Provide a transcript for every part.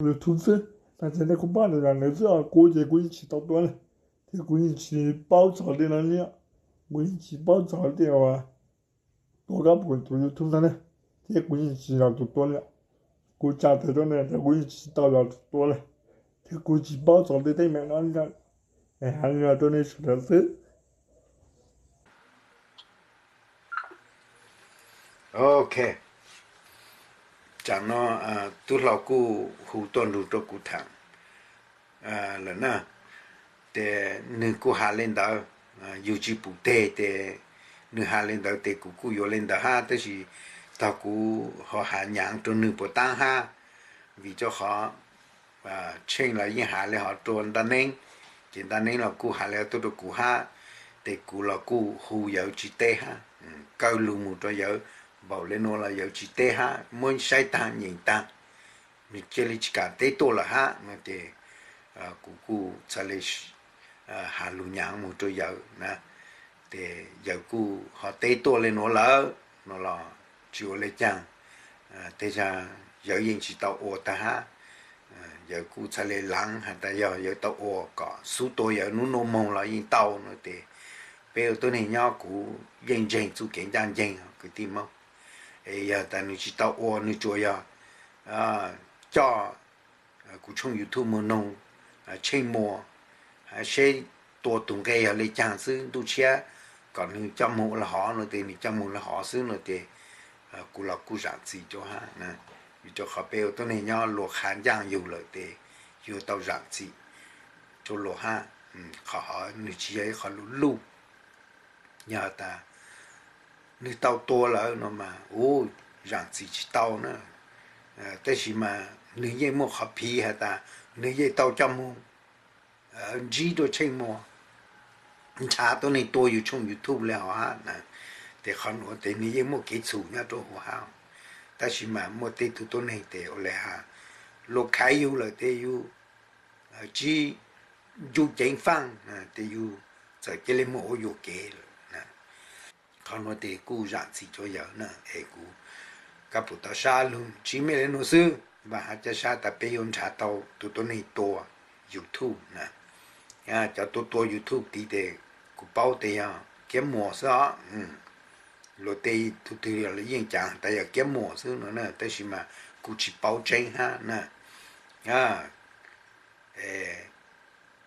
YouTube xwb. Tam sim no kuv pom tias nws xwb os, kuv ces kuv yeej tsis tau tua li, thiab kuv yeej tsis paub txog tej no li. Kuv yeej tsis paub txog tej uas tua kab pum tus YouTube no li, thiab kuv yeej tsis yog tus tua li. Kuv tsa tas rau nej tias kuv yeej tsis tau yog tus tua li, thiab kuv tsis paub txog tej teeb meem no li. Hais li no rau nej sawv daws xwb. Ok, tsam no tub hluas kuj hu tuaj nrug rau kuv tham lawm na. Ces nws kuj has li ntawd, yus tsis pum teg ces nws has li ntawd ces kuv kuj yuav li ntawd hab, tab sis tog kuv ho has nyaav rau nws puas taab hab, vim rau qhov Tsheej los yeej has li hov rau Ntaj Neeb, ces Ntaj Neeb los kuj has li tuaj rau kuv hab, ces kuv los kuj hu yawv tsis teb hab, kaw lug mus rau yawv npaum li nuav los yawv tsis teb hab, muab saib taag nyeem taag, nws cia li tsis kam teb tuaj lawm hab no ces kuv kuj txhad le has lug nyaav mus rau yawv na. Ces yawv kuj ho teb tuaj li nuav lawm no los tsis ua le caag, tej zag yawv yeej tsis tau ua taag hab. Yawv kuj txhad le laav has tas yog yawv tau ua kom xub tua yawv nub nua moog los yeej tau no ces peb ua tuab neeg nyob kuv yeej ntseeg txuj kev ncaj nceeg kwv tij Moob. Es yog tas nws tsis tau ua, nws tsuas yog coj kuv tshooj YouTube moog noog Tsheej Muas, seb tua tug nqe yog le caag xwb, ntuj tshiab kom nws coj moog ua le hov no ces nws coj moog le hov xwb no ces kuv los kuj zaam txim rua hab. Vim rua qhov peb ua tuab neeg nyob luag qha ncaaj yug lawm ces yuav tau zaam txim rua luag hab. Qhov hov nws tsis yog ib qho luj luj. Yog tas nws tau tua lawm no mas u, zaam txim tsis tau na. Tab sis mas nws yeej muaj qhov phiv has tas nws yeej tau coj moog ntsib rua Tsheej Muas, nrhav tuab neeg tua yus tshooj YouTube le hov hab na. Ces qhov nuav ces nws yeej muaj kev txhum nyob rua huv hab. Tab sis mas muaj tej tug tuab neeg ces ua le has luag khaiv yug lawm ces yus tsis ncu ceev faaj ces yus txawm cia li muaj ua yuam kev lawm. Qhov nuav ces kuj zaam txim rua yawg na, es kuv kab pum tau sab lug tsis mej le nuav xwb, npaam has ca sab tas peb yuav nrhav tau tug tuab neeg tua YouTube na. Cov tua tua YouTube tid ces kuv paub tas yog Kiab Muas xwb os. Luag tej tug twg los yeej cav tas yog Kiab Muas xwb no na, tab sis mas kuv tsis paub tseeb hab na.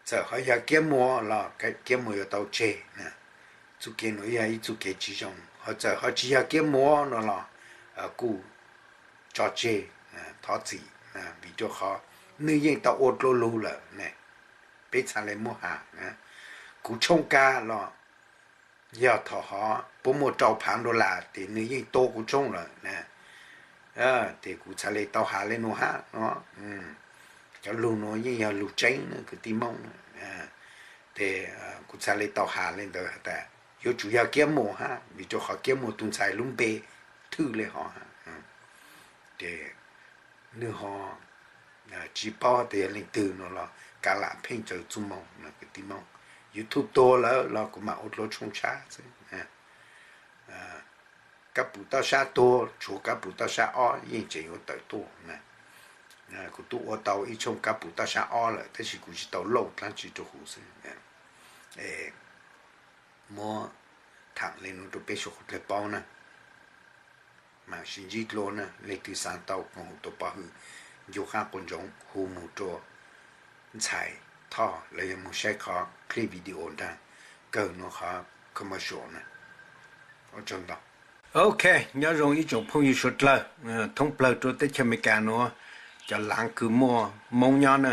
Txawm ho yog Kiab Muas los Kiab Muas yuav tau tseg na. Txuj kev nuav yog ib txuj kev tsis zoo, ho txawm ho tsis yog Kiab Muas no los kuj tso tseg, thov txim, vim rua qhov nwg yeej tau ua dlua lug lawm ne. Peb txhad le muab has, kuv tshooj kag los yog thaum hov puab muaj rau phaav dollar ces nwg yeej tua kuv tshooj lawm na. Ces kuv txhad le tau has le nuav hab no. Cov lug nuav yeej yog lug tseeb na kwv tij Moob. Ces kuv txhad le tau has le ntawd has tas yuav tsum yog Kiab Muas hab, vim rua qhov Kiab Muas tug ntxhais lub npe thwj le hov hab. Ces nwg ho tsis paub tas yog leej twg no los kav lam pheej tsaws txuj moo na kwv tij Moob. YouTube tuag lawm los kuv mam ua dlua tshooj tshab xwb. Kab pum toj sab tuag, tshuav kab pum toj sab ob yeej tseem yuav tawm tuaj na. Kuv tub ua tau ib tshooj kab pum toj sab ob lawm tab sis kuv tsis tau lauj dlaab tsi rua huv xwb. Muab thaam le nuav rua peb suav dlawg paub na. Mam sib ntsib dlua na, leej twg xaav tau koom haum tau pov hwm, ncu qaab quas ntsoov hu moog rua ntxhais Thoj los yog moog saib qhov clip video nraag kawg nuav qhov commercial na. Ua tsaug ntau. Ok, nyob zoo ib tsoom phooj ywg suav dlawg thoob plawg rua teb chaws Amelikas nuav, cov laav kws muaj Moob nyob na.